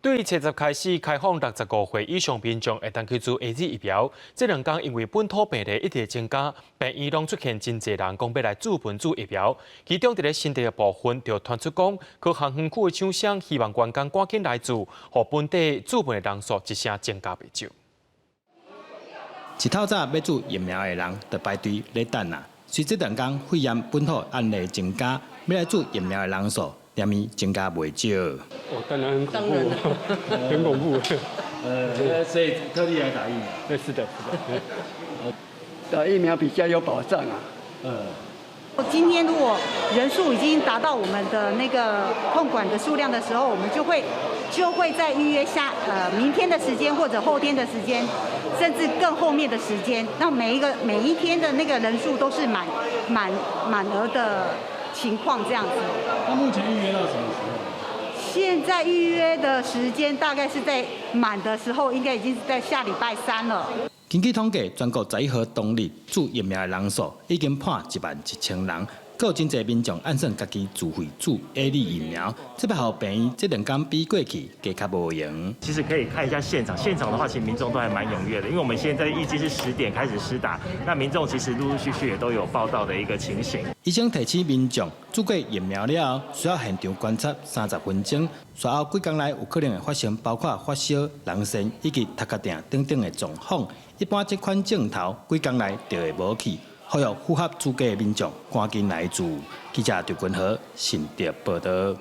對初十開始開放65歲以上民眾會當去注 AZ 疫苗。這兩工因為本土病例一直增加，病院攏出現真濟人講欲來自噴注疫苗。其中佇咧新竹的部分，就傳出講，科學園區的廠商希望員工趕緊來注，予本地注噴的人數一聲增加袂少。一透早欲注疫苗的人就排隊咧等啊。隨這兩工肺炎本土案例增加，欲來注疫苗的人數連綿增加袂少。哦，當然很恐怖，很恐怖。所以特地來打疫苗。對，是的，是的。打疫苗比較有保障啊。今天如果人數已經達到我們的那個控管的數量的時候，我們就會再預約下明天的時間或者後天的時間，甚至更後面的時間。那每一天的那個人數都是滿滿滿額的情況這樣子。那目前預約到什麼時候？現在預約的時間大概是在滿的時候，應該已經是在下禮拜三了。根據統計，全國11號當日注疫苗的人數已經破11萬1千人，閣有真濟民眾按算家己自費注 AZ 疫苗，這擺予病院這兩工比過去加較無閒。其實可以看一下現場，現場的話，其實民眾都還蠻踴躍的，因為我們現在預計是10點開始施打，那民眾其實陸陸續續也都有報到的一個情形。醫生提醒民眾，注過疫苗了後，需要現場觀察30分鐘，隨後幾工內有可能會發生包括發燒、人眩以及頭殼疼等等的狀況。一般這款症頭幾工內就會無去，呼籲符合資格的民眾趕緊來注。記者張君和新竹報導。